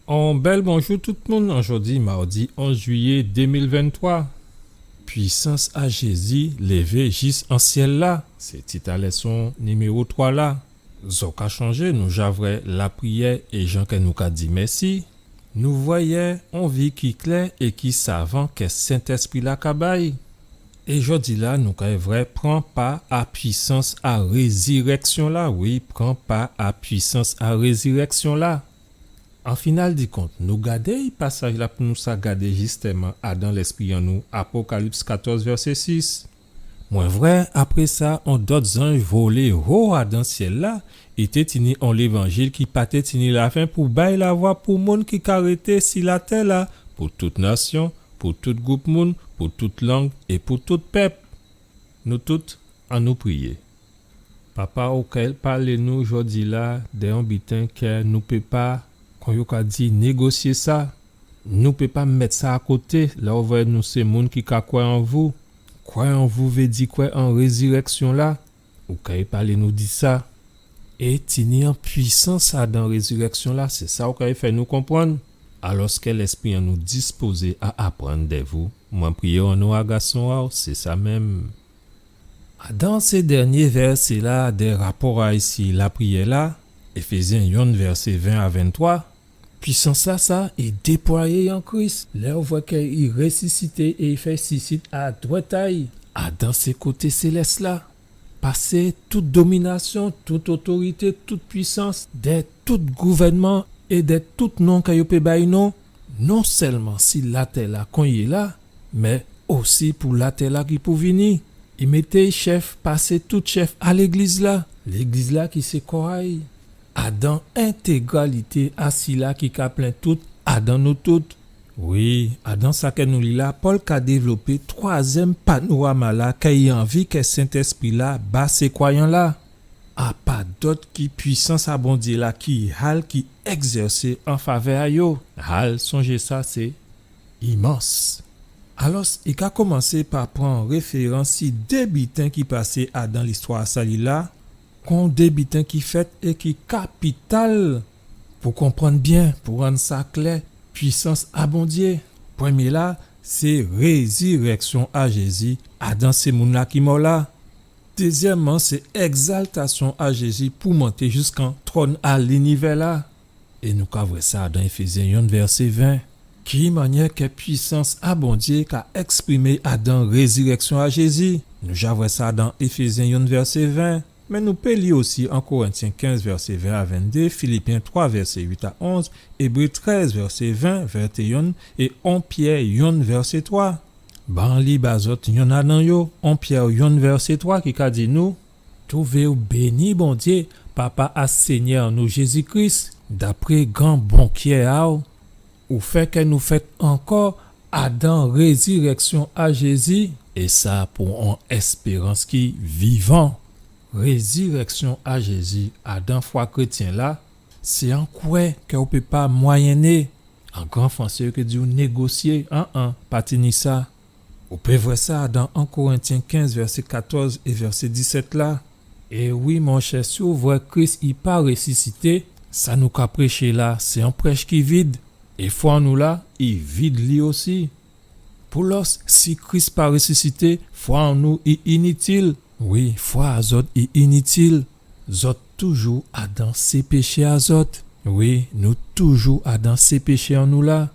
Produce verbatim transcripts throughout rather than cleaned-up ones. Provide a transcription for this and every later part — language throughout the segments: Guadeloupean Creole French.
On bèl bonjou tout moun, an jòdi mawdi onz juiyé dé mil venntwa. Pwisans a Jézi lévé jis an syèl-la, sé tit a lèson niméwo twa la. Zò ka chonjé, nou ja vwè lapriyè é jan kè nou ka di mèsi. Nou vwè yè on vi ki klè é ki savan kè Sentèspri-la ka bay. É jòdi-la, nou kay vwè pran pa a pwisans a rézirèksyon-la, wi, pran pa a pwisans a rézirèksyon-la. An final di kont, nou gadé pasaj-la pou nou sa gadé jistèman adan lèspri an nou, Apokalips katòz, vèsé sis. Mwen vwè, apré sa, on dòt zanj volé ho adan syèl-la, i té tini on lévanjil ki pa té tini lafen pou bay lavwa pou moun ki ka rété si latè-la, pou tout nasyon, pou tout gwoup moun, pou tout lang é pou tout pèp. Nou tout, annou priyé. Papa, ou kay palé nou jòdi-la dè on biten kè nou pé pa, kon yo ka di, négosyé sa. Nou pé pa mèt sa akoté, lè ou vwè nou sé moun ki ka kwè an vou. Kwè an vou vé di kwè an rézirèksyon-la. Ou kay palé nou di sa. É tini on pwisans adan rézirèksyon-la, sé sa ou kay fè nou konprann. Alòskè lèspri an nou dispozé a aprann dè vou. Mwen priyé an non a Gason a-w, sé sa menm. Adan sé dènyé vèsé-la dè rapò a isi lapriyè-la, Éfézyen yonn vèsé ven a venntwa, pwisans-la sa i déplwayé an Kris, lè ou vwè kè i résisité é i fè sisit a dwèt a-y, adan sé koté sélès-la, pasé tout dominasyon, tout otorité, tout pwisans, dè tout gouvènman é dè tout non kè yo pé bay non, non sèlman si latè-la kon i yé la, mé osi pou latè-la ki pou vini. I mété-y chèf pasé tout chèf a légliz-la, légliz-la ki sé kò a-y, adan entégralité a sila ki ka plen tout adan nou tout. Wi, adan sa kè nou li la, Pòl ka dévlopé twazyèm panorama-la kè i anvi kè Sentèspri-la ba sé kwayan-la. A pa dòt ki pwisans a Bondyé-la ki hal ki ègzèsé an favè a yo. Hal, sonjé sa, sé imans. Alòs, i ka komansé pa pran référans si dé biten ki pasé adan listwa a sali-la, kon dé biten ki fèt é ki kapital pou konprann byen, pou rann sa klè, pwisans a Bondyé. Prèmyé-la, sé rézirèksyon a Jézi adan sé moun-la ki mò la. Dézyèmman, sé ègzaltasyon a Jézi pou monté jiskan twòn a linivè-la. É nou ka vwè sa dan Éfézyen yonn vèsé ven. Ki mannyè kè pwisans a Bondyé ka èksprimé adan rézirèksyon a Jézi? Nou ja vwè sa dan Éfézyen yonn vèsé ven. Mé nou pé li osi an Korentyen kenz vèsé ven a venndé, Filipyen twa vèsé uit a onz, Ébré trèz vèsé ven, ventéyonn, é on Pyè yonn vèsé twa. Ban li ba zòt yonn adan yo, on Pyè yonn vèsé twa ki ka di nou: Twouvé-w béni, Bondyé, Papa a Sényè nou Jézi Kris, dapré gran bon kyè a-w, ou fè kè nou fèt ankò adan rézirèksyon a Jézi, é sa pou on èspérans ki vivan. Rézirèksyon a Jézi adan fwa krétyen-la, sé on kwè kè ou pé pa mwayenné. An gran fransé, yo ké di-w négosyé, an-an, pa tini sa. Ou pé vwè sa dan en Korentyen kenz, vèsé katòz é vèsé disèt la. É wi, monchè, si ou vwè Kris i pa résisité, sa nou ka préché la, sé on prèch ki vid. É fwa an nou la, i vid li osi. Poulòs, si Kris pa résisité, fwa an nou i initil. Wi, fwa a zòt i initil. Zòt toujou adan sé péché a zòt. Wi, nou toujou adan sé péché an nou la.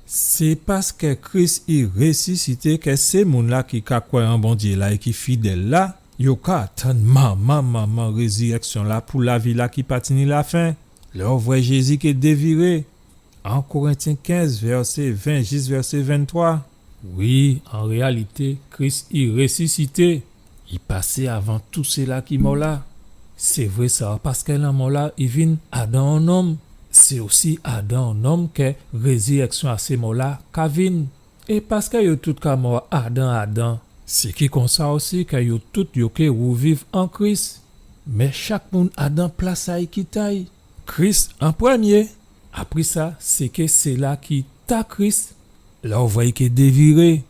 Sé paskè Kris i résisité kè sé moun-la ki ka kwè an Bondyé la é ki fidèl la, yo ka atann manman, manman rézirèksyon la pou lavi la ki pa tini lafen. Lè ou vwè Jézi ké déviré, en Korentyen kenz, vèsé ven jis vèsé venntwa. Wi, an réyalité, Kris i résisité. I pasé avan tout sila ki mò la. Sé vré sa, paskè lanmò la i vin adan on nonm. Sé osi adan on nonm kè rézirèksyon a sé mò la ka vin. É paskè yo tout ka mò adan Adan, sé ki konsa osi kè yo tout yo ké wouviv an Kris. Mé chak moun adan plas a-y ki ta-y. Kris an prèmyé. Apré sa, sé ké sila ki ta Kris, lè ou vwè i ké déviré.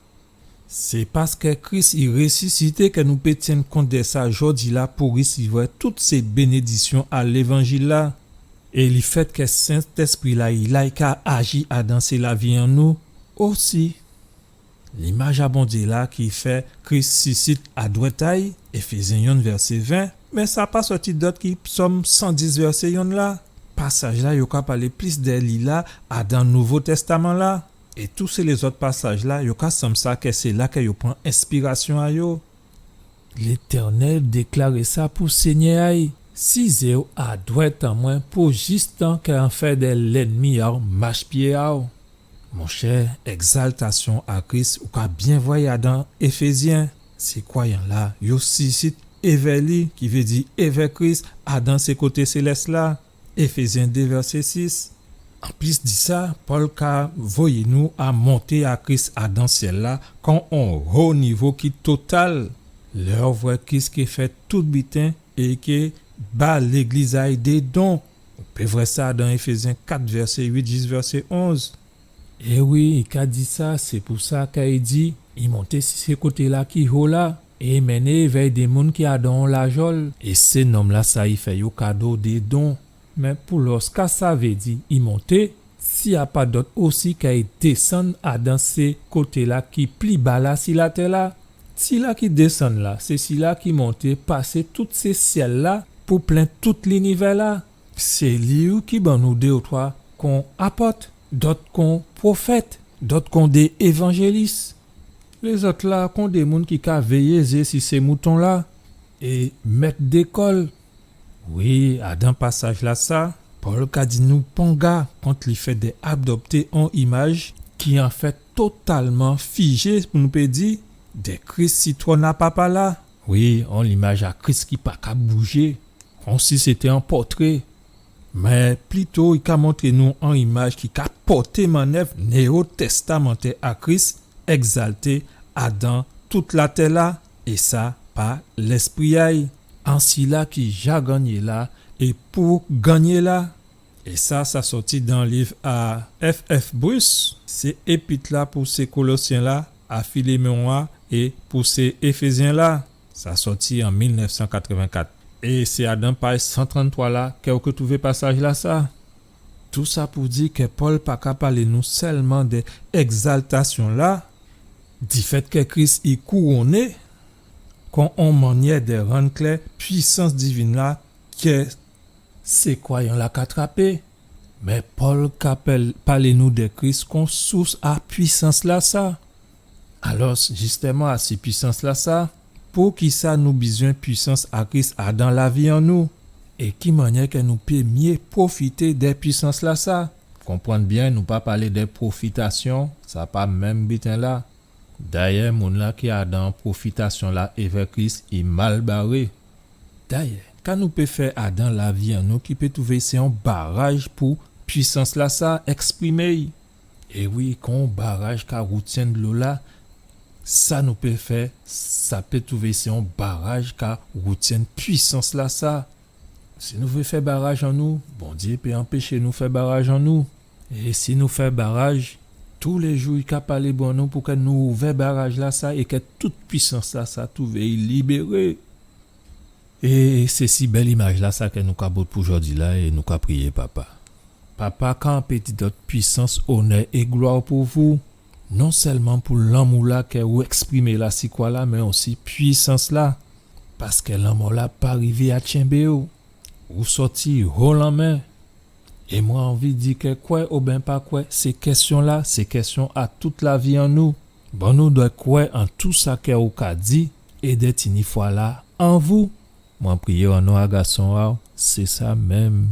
Sé paskè Kris i résisité kè nou pé tyenn kont dè sa jòdi la pou risivwè tout sé bénédisyon a lévanjil la. É lèfèt kè Sentèspri-la i la, i ka aji adan sé lavi an nou osi. Limaj a Bondyé la ki fè Kris sisit a dwèt a-y, Éfézyen yonn vèsé ven, mé sa pa sòti dòt ki Sòm san dis vèsé yonn la. Pasaj-la yo ka palé plis dè li la adan Nouvo Tèstaman la. É tout sé lézòt pasaj-la yo ka sanm sa kè sé la kè yo pran enspirasyon a yo. Létènèl déklaré sa pou Sényè a-y: Sizé-w a dwèt an mwen pou jistan kè an fè dè lènmi a-w machpyé a-w. Monchè, ègzaltasyon a Kris ou ka byen vwè-y adan Éfézyen. Sé kwayan-la yo sisit èvè li, ki vé di èvè Kris, adan sé koté sélès-la. Éfézyen dé vèsé sis. Anplis di sa, Pòl ka voyé nou a monté a Kris adan syèl-la kon on ho nivo ki total. Lè ou vwè Kris ki fè tout biten é ki ba légliz a-y dé don. Ou pé vwè sa adan Éfézyen kat vèsé uit jis vèsé onz. É wi, i ka di sa, sé pou sa kè i di, i monté si sé koté-la ki ho la, é i mennen èvè-y dé moun ki adan on lajòl, é sé nonm-lasa i fè yo kado dé don. Mé pou lòs, ka sa vé di i monté, si a pa dòt osi kè i désann adan sé koté-la ki pli ba la si latè-la? Sila ki désann la, sé sila ki monté pasé tout sé syèl-la pou plen tout linivè-la. Sé li ki ban nou dé ou twa kon apòt, dòt kon pwofèt, dòt kon dé évanjélis. Lézòt-la kon dé moun ki ka véyé zyé si sé mouton-la é mèt dé kòl. Wi, adan pasaj-lasa, Pòl ka di nou panga kont lèfèt dè adopté on imaj ki anfèt totalman fijé, pou nou pé di, dè Kris si twòn a Papa-la. Wi, on limaj a Kris ki pa ka boujé, konsi sété on pòtré. Mé plito, i ka montré nou on imaj ki ka pòté mannèv néotèstamantè a Kris, ègzalté adan tout latè-la, é sa pa Lèspri a-y, an sila ki ja gannyé la é pou gannyé la. É sa, sa sòti dan liv a F F Bruce, sé Épit-la pou sé Kolosyen-la, a Filémon-la é pou sé Éfézyen-la. Sa sòti an mil nèf san katrèven-kat. É sé adan paj san tranntwa la kè ou ké twouvé pasaj-lasa. Tousa pou di kè Pòl pa ka palé nou sèlman dè ègzaltasyon-la, difèt kè Kris i kouwonné, kon on mannyè dè rann klè pwisans diven-la kè sé kwayan-la ka trapé. Mé Pòl ka pèl-, palé nou dè Kris kon sous a pwisans-lasa. Alòs, jistèman, asi pwisans-lasa, poukisa nou bizwen pwisans a Kris adan lavi an nou? É ki mannyè kè nou pé myé pwofité dè pwisans-lasa? Konprann byen, nou pa palé dè pwofitasyon, sa pa menm biten-la. Dayè, moun-la ki adan pwofitasyon-la èvè Kris, i mal baré. Dayè, ka nou pé fè adan lavi an nou ki pé twouvé sé on baraj pou pwisans-lasa èksprimé-y? É wi, kon on baraj ka woutyenn dlo-la, sa nou pé fè, sa pé twouvé sé on baraj ka woutyenn pwisans-lasa. Si nou vé fè baraj an nou, Bondyé pé anpéché nou fè baraj an nou. É si nou fè baraj, toulé jou i ka palé ban nou pou kè nou ouvè baraj-lasa é kè tout pwisans-lasa twouvé-y libéré. É sé si bèl imaj-lasa kè nou ka bout pou jòdi-la é nou ka priyé, Papa. Papa, ka an pé di dòt pwisans, onè é glwa pou vou, non sèlman pou lanmou-la kè ou èksprimé la si kwa-la, mé osi pwisans-la, paskè lanmò-la pa rivé a tchenbé-w. Ou sòti ho lanmè. É mwen anvi di kè kwè oben pa kwè, sé kèsyon-la, sé kèsyon a tout lavi an nou. Bon, nou dwè kwè an tou sa kè ou ka di, é dè tini fwa-la an vou. Mwen priyé an non a Gason a-w, sé sa menm.